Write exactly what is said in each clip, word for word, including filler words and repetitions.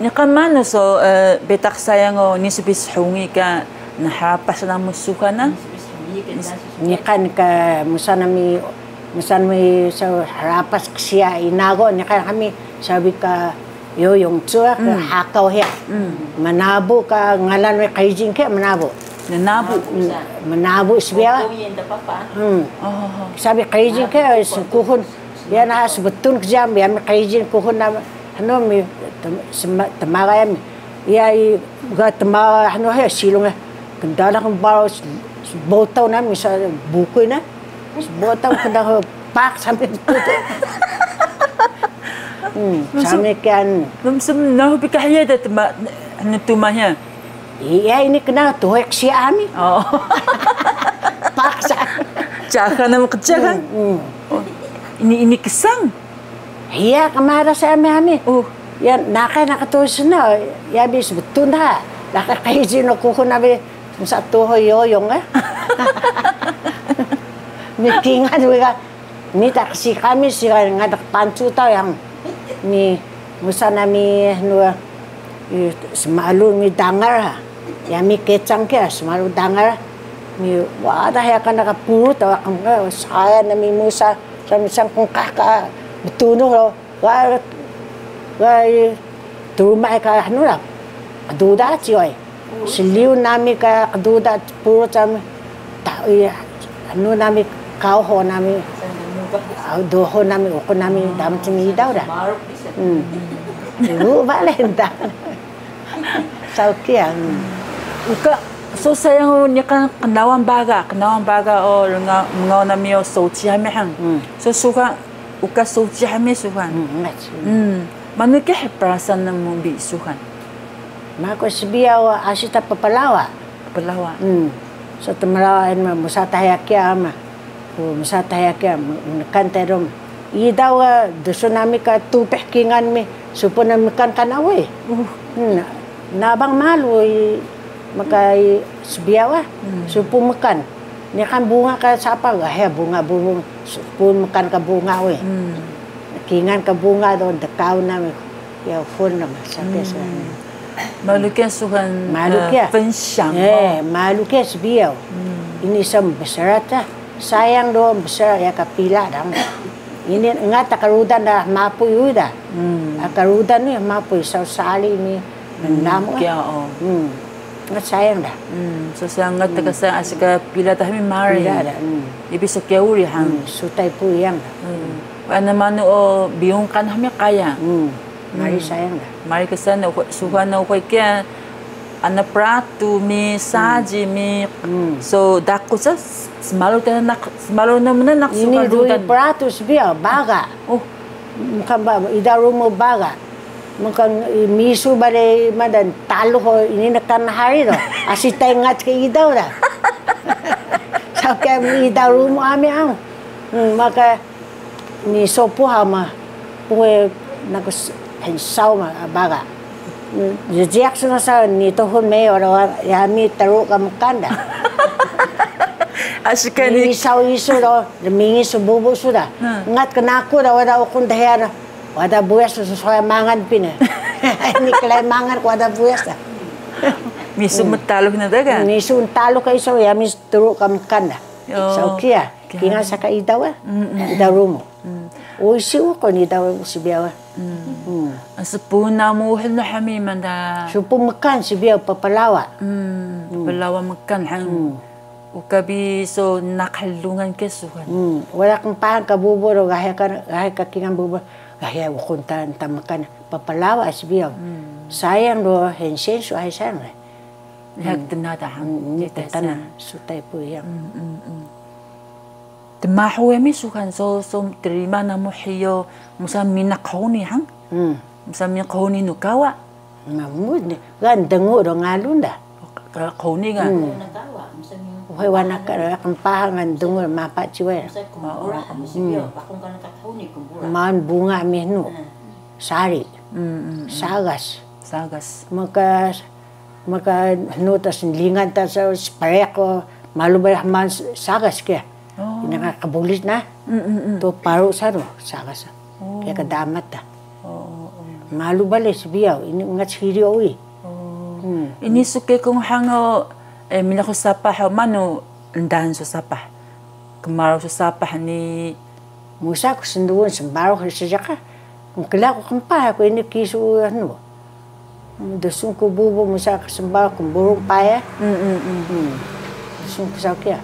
Niqan manu so, eh, bitaq sayang o, ini su bi shungi ka nhrapas namu suxan na? Niqan ka musa nami, musa nami so hrapas qsiya Inago, niqan kami saw bi ka yoyong cuwa ka hakaw hiya. Mnabu ka ngalan we qrijil ke mnabu. Mnabu. Mnabu sbiyaw. Hmm. Saw bi qrijil ke skuxun. Iya na sbtun kjam, iya mi qrijil kuxun na, hnu mi tem-, sema-, tmaga iya mi. Iya i ga tmaga hnu he silung e. Kndalax baro s-, sbotaw na mi sa bukuy na. Sbotaw kndalax paak sami tutu. Hmm, sami kiya. Msum nahu bi ka hiya da tma, hnu tuma hiya. Iya, ini kna tuhuy qsiya ami. Oh. Paksa. Caka namu qciya kan? Hmm, hmm. Oh, ini, ini ksang. Iya, kmara sa ami, ami. Oh. Ya, naqah naqah tuhuy sna, ya bi sbtun da. Naqah qrijil no kuxun abi, msa tuhuy yoyong, eh. Mi kingan wika. Ni ta qsiya kami siga ngadak pancu ta yang ni musa nami hnu, eh, smalu mi dangal ha. Yami kecang kiya smalu dangal. Mi wada hiya kana ka purut ta wa kang, eh, saya nami musa sami sang kungkah ka btunu lo. Wa, wa, eh, truma ka hnu la. Duda ci oi. Sliyu nami ka qduda puru cami, ta, iya, anu nami, kauho nami, ah, doho nami, uqun nami, dama cami idaw da. Hmm. Ibu bale nda. Saw kiya, hmm. Uka, so sayang o niqan qnawal baga, qnawal baga o rnga-, mngaw nami o soci hami han. Hmm. So suxan, uka soci hami suxan. Hmm, ngac. Hmm. Manu ki perasaan namu bi suxan? Mako sbiyaw asi ta pplawa. Pplawa. Hmm. So tmlawa en ma musa ta hiya kiya ma. Ku musa ta hiya kiya, m-, mkan ta rum. Idaw ga dusun nami ka tupih kingan mi, supun nami mkan kana we. Uh. Hmm. Nabang malu i, maka i sbiyaw ah, hmm, supun mkan. Niqan bunga ka sapah, ga hiya bunga bubung, supun mkan ka bunga we. Hmm. Kingan ka bunga do dkaw nami. Ya, fun nama, sape sa. Hmm. Malu kiya suxan, malu kiya, eh, 分享, eh, oh. Malu kiya sbiyaw. Hmm. Ini sa mbsara ta. Sayang do mbsara ya ka pila dang. Ini ngat ta ka rudan da mapuy uda. Hmm. Ah, ka rudan ni mapuy saw sali ni. Hmm, mndamu kiya, oh. Hmm. Ngat sayang da. Hmm, so sayang ngat ta ka sayang asi ka pila ta hami mari. Pila da, hmm. Ibi so kiya uri han. Hmm, sutay puyang da. Hmm. Ana manu o biyung kan hami qaya. Hmm. Mari sayang da. Mari ka sayang da, suxan na uxay kiya ana pratu mi, saji mi. Hmm. So daqus sa, smalu ta naq, smalu na mnanaq suxan rudan. Ini rui pratu sbiyaw, baga. Oh. Mkan ba, idaw rumu baga. Mkan misu bale madan talu ho ini na kan hari do. Asi ta ngat ka idaw da. Saw kiya idaw rumu ami ang. Hmm, maka ni sopu hama, puwe nakus hensaw ma, baga. Jejiak suna sa ni tuhun me ora yami teru ka mkan da. Asi ka ni. Ni saw isu do, mingi su bubu su da. Hmm. Ngat ka naku da, wada uqun ta hiya da. Wada buyas su soya mangan pine. Ni klai mangan wada buyas da. Misu mtaluk na da ka? Misu mtaluk ka isu, yami teru ka mkan da. Oh. Saw kiya. Kingan sa ka idaw, eh? Mm, mm, idaw rumu. Mm. Oishi uqun idaw sbiyaw, eh? Mm. Mm. Spun namu hnu hami manda. Spun mkan sbiyaw pplawa. Mm. Mm. Pplawa mkan han. Mm. Uka bi so naq hlungan ke suxan. Mm. Wada qmpahan ka bubu do, gahe ka, gahe ka kingan bubu. Gahe uqun ta, ta mkan pplawa sbiyaw. Mm. Sayang do hensen su ay sayang, eh? Hak tna da han. Mm, ini tna sutay puyang. Mm, mm, mm. Tmahu yami suxan so, so trima namu hiyo, musa minaq qhuni han? Hmm. Musa minaq qhuni nu kawa? Mamu ni, ga ndngu do ngalun da. Qhuni ga? Hmm. Uxe wana ka, qmpahan ga ndngu mapa ciwe. Maan bunga mi hnu. Sari. Hmm, hmm, hmm. Sagas. Sagas. Maka Maka hnu ta slingan ta sa sparek o malu ba hmaan sagas kiya. Oh. Ina ka qbulis na. Mm, mm, mm. To paru sa ro sagas. Oh. Kiya ka damat ta. Oh, oh, oh. Malu bale sbiyaw, ini ungat hiriyo wi. Ini su kekong hango, eh, mniq sapah manu, ndaan su sapah. Kmaru su sapah ni. Musa ku snduun smbaru seediq ka. Mkla ku qmpah ku ini kisu anu. Dsun ku bubu musa ku smbaru ku burung paya. Dsun ku saw kiya.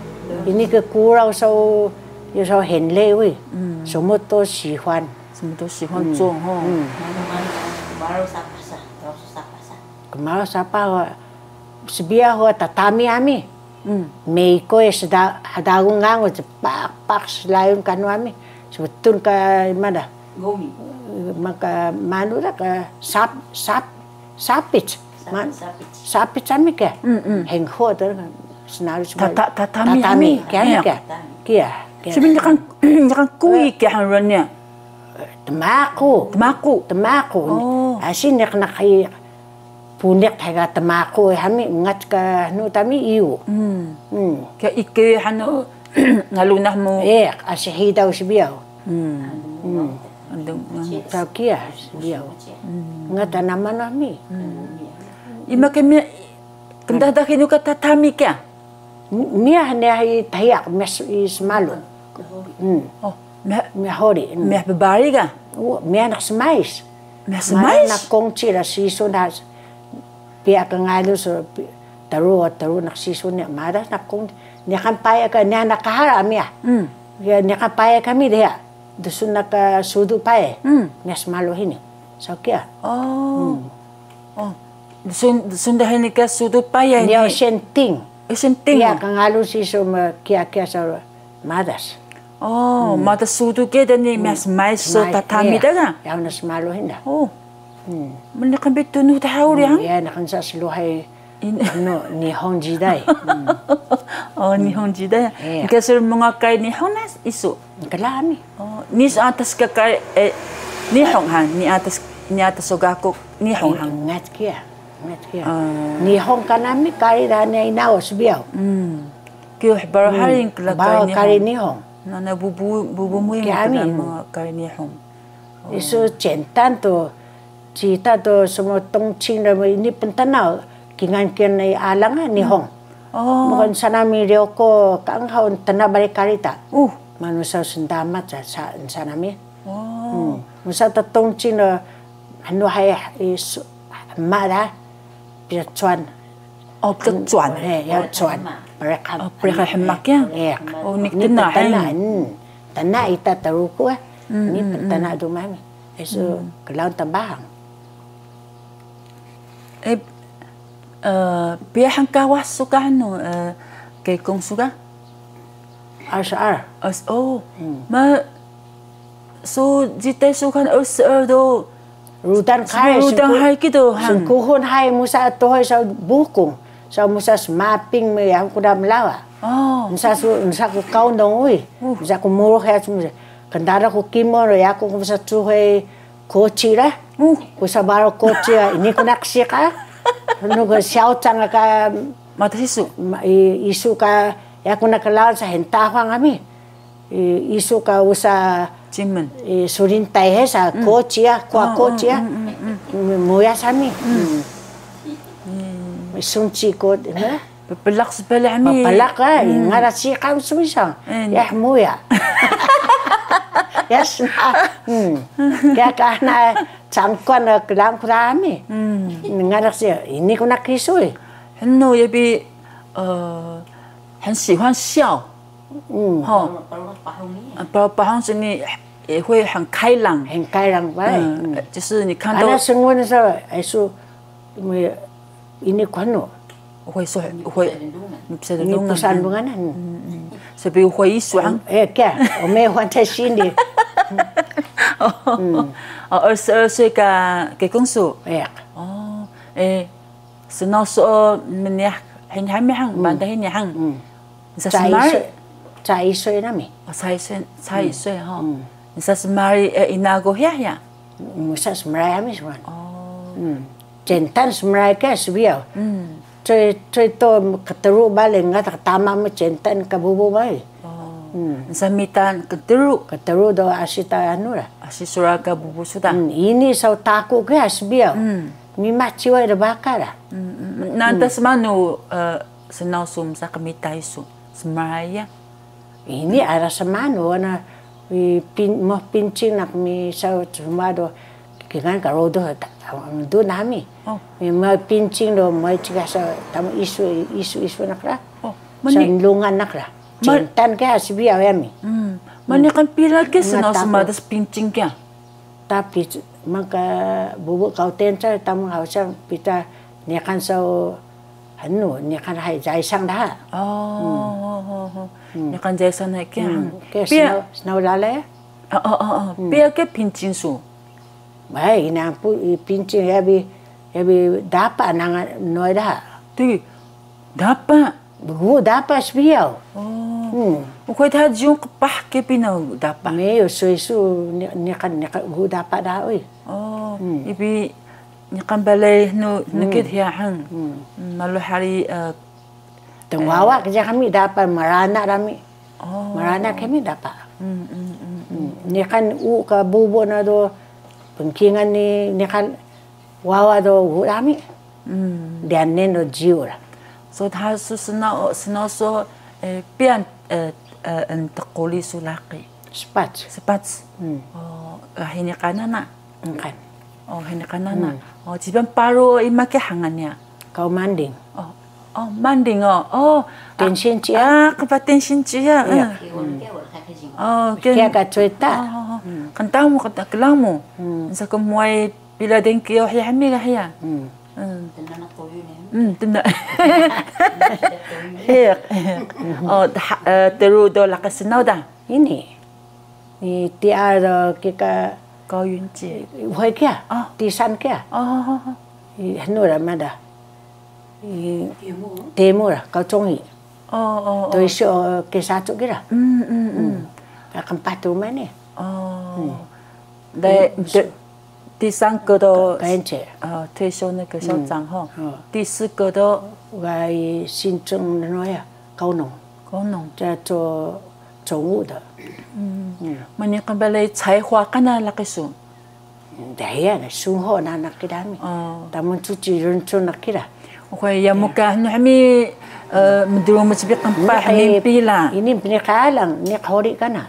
Ini ke kuraw saw, yo saw henle wi. Somo to sihwan. Somo to sihwan cong ho. Kmaru sapah sa, tru su sapah sa. Kmaru sapah wa, sbiyaw wa tatami ami. Meyko e sda-, hdagun nganguc, pak, pak slayun kanu ami. Sbtun ka ima da. Gomi. Maka manu da ka sap-, sap-, sapic. Sapic, sapic. Sapic ami ke. Hengho da snaru sbiyaw. Tata-, tatami ami. Tatami, kiya ami ke. Kiya, kiya. Sbiyaw niqan, niqan kui ke han ruwan niya. Tmaku. Tmaku. Tmaku. Asi niq naq i puniq hega tmaku hami ngat ka hnu tami iyu. Kiya ike hanu ngalunah mu. Eh, asi hidaw sbiyaw. Taw kiya sbiyaw. Ngat tanaman hami. Ima ke mi Kndadak inu ka tatami kiya? Miyah niya i thiyaq, miyah i smalu. Oh, miyah, miyah hori. Miyah bbari ka? Miyah naq smais. Miyah smais? Madas naq kongci ra sisun ha. Piya ka ngalu so, tru, tru naq sisun niya, madas naq kongci. Niqan paya ka, niya naq kahara miyah. Ya, niqan paya kami diya. Dsun naq ka sudu paya. Miyah smalu hini. Saw kiya. Oh. Dsun, dsun daha ini ka sudu paya ini. Niya senting. Eh, senting. Iya, ka ngalu si so ma kiya kiya sa madas. Oh, madas sudu ke da ni miyah smais so tatami da ka? Ya, na smalu hini da. Oh. Mniqan bi tunux da haw ri han? Iya, niqan sa sluhay. Ano, Nihon jiday. Oh, Nihon jiday. Iya. Ka sur mnga kari Nihon na isu? Kla mi. Oh, ni so atas ka kari, eh, Nihon han, ni atas, ni atas so gako Nihon han. Ngat kiya, ngat kiya. Nihon ka nami kari da niya inaw sbiyaw. Kiya hbaraw hari kla kari Nihon. Nana bubu, bubu mu kiya kla mnga kari Nihon. Isu centan tu Cita do smtongcing do ini pntna kingal kiya ni alang Nihon. Mkan sana mi ryoko kaang haw tna bale kari ta. Manu saw sndamat sa, sa, sana mi. Musa ta tongcing do hnu hay hma da. Pira cuan. Oh, pira cuan. Eh, ya cuan. Pira hma. Oh, pira hma kiya. Eh, oh, ni tna hay. Tna ita Truku eh. Ni pntna do mami. Isu klaun ta bahang. Eh, eh, piya han kawas su ka hnu, eh, kekong su ka? Asar. As, oh. Ma, su jitay su kan os, eh, do. Rudan kari, rudan hay kido han. Sngkuhun hay musa tuhay sa bukung. Sa musa smaping me ya kuda mlawa. Oh. Musa su, musa ku kaun dong ui. Musa ku muruh ya su musa. Kndara ku kimon ro yaku ku msa cuhe koci ra. Ku sa baro koci ra, ini ku nak siqa. Nu ku siyaw cang ka mata sisu. Isu ka yaku nak lawan sa hentahwang ami. Isu ka usa cimen. Surintay he sa koci ya, kuwa koci ya. Muya sami. Sunci ko, ha? Pplaq splaq mi. Pplaq ka, ngara siqan smisaw. Ya hmuya. Ya sna. Kiya ka ana cangkuan klaun ku rami. Ngara si, ini ku nak kisuy. Hnu ya bi, eh, 很喜欢笑. 嗯。 Ho. Pahung sini, eh, 会很开朗. 很开朗 bai. 嗯，就是你看到 Ana sngun sa, eh, su, ini ku hnu. 会说，会，你不是很多人。 Ni psandungan. 所以会说。 Eh, kiya, o me wan ta sini. 哦，二十二岁 ka kekong su. Eh. 哦，哎， Snaw so mniq hini hami han, banta hini han. Nsa smari. Caisoy nami. Oh, caisoy, caisoy ha. Nsa smari, eh, inago hiya hiya. Musa smrai ami swan. Oh. Centan smrai ka sbiyaw. Coy, coy to ktru bale nga ta tama mu centan ka bubu bai. Oh. Nsa mita ktru. Ktru do asi ta anu ra. Asi sura ka bubu su da. Ini saw taku ke sbiyaw. Mima ciway rbaka ra. Nanta smanu snaw su msa qmita isu? Smaya. Ini ara smanu wana mh pincing naq mi saw cuma do kingal ka rodo do nami. Mima pincing do mai ciga sa tama isu isu isu naq ra. Sa nlungan naq ra. Cintan ke sbiyaw yami. Mani kan pila ke snaw smadas pincing ke? Tapi maka bubu kau tenca tamu hausa pita niqan saw anu niqan hay jaisang daha. Niqan jaisang daha ke. Ke snaw lala ya. Piya ke pincing su? Bay ina pu pincing yabi yabi dapa nangan noy daha. Ti dapa. Gu dapa sbiyaw. Uxay daha jiyun qpah ke pinaw dapa. Meyo so isu niqan niqan gu dapa daha uy. Ibi niqan balay hnu nukid hiya han. Malu hari tnwawa kja kami dapa marana rami. Marana kami dapa. Niqan u ka bubu na do pnkingan ni niqan wawa do gu rami. Diyanen do jiyu ra. So daha su snaw snaw so piyan ntquli su laqi? Spac. Spac. Hini kana na? Nqan. Hini kana na? Ciban paru ima ke hangan niya? Kau Manding. Manding o. Tensin ciya. Qba tensin ciya. Kiya ka cuita. Qntaw mu qntaw klamu. Nsa kmuway pila dengki o hiya hmi ga hiya. Tna. Hiq. Tru do laqi snaw da. Ini. Ni tiya do kika. Kau yunci. Uxay kiya. Tisan kiya. Hnu ra mada. Temu ra kau congi. To isu ke sacu kira. Ka kmpah tu mani. Dai Ti san ke do 个人节. 呃，退休那个校长哈。嗯。第四个的 ga i 行政 no ya, kaunong. Kaunong. 叫做总务的. Mani qbalay 才华 kana laqi su? Daya na suho na naq kida mi. Tamun cuci runcun naq kida. Uxay yamu ka hnu hmi mdrumuc bi qmpah hmi pila. Ini pniqalang, ini qhuri kana.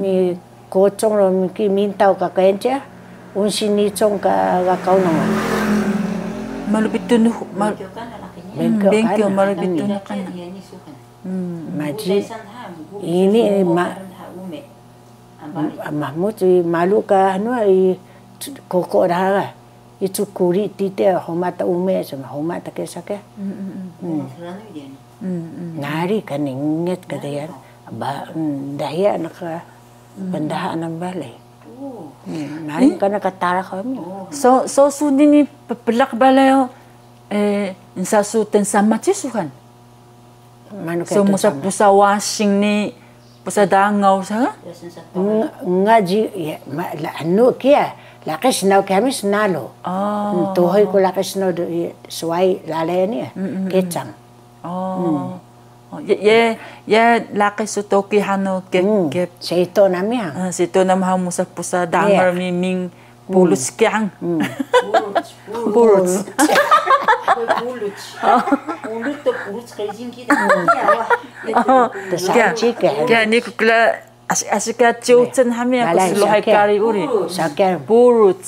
Mi kocong ro mi ki mintaw ka 个人节, unsi nicong ka ga kaunong. Malu bitunu, malu. Bengkyo malu bitunu kana. Maji, ini ma, Mahmud malu ka hnu i koko daha ga. Icu kuri tite homa ta ume, sama homa ta kesa ke. Nari ka ninget ka daya. Ba, daya naka pndaha nang balay. Nari kana ka tara kami. So, so su nini pplaq balay o, nsa su tnsamac isu han? So musa pusa wasing ni, pusa dangaw sa? Nga ji, anu kiya, laqi snaw kami snalu. Tuhuy ku laqi snaw do swai lalay ni, kecang. Ye, ye laqi su toki hanu ke, ke. Seto nami ha. Seto nami ha musa pusa dangaw miming. Puluc kiya. Puluc. Puluc. Puluc. Puluc to puluc qeijin kida. Kiya, kiya ni ku kla asi, asi ka ciwcen hami aku slohay kari uri. Puluc.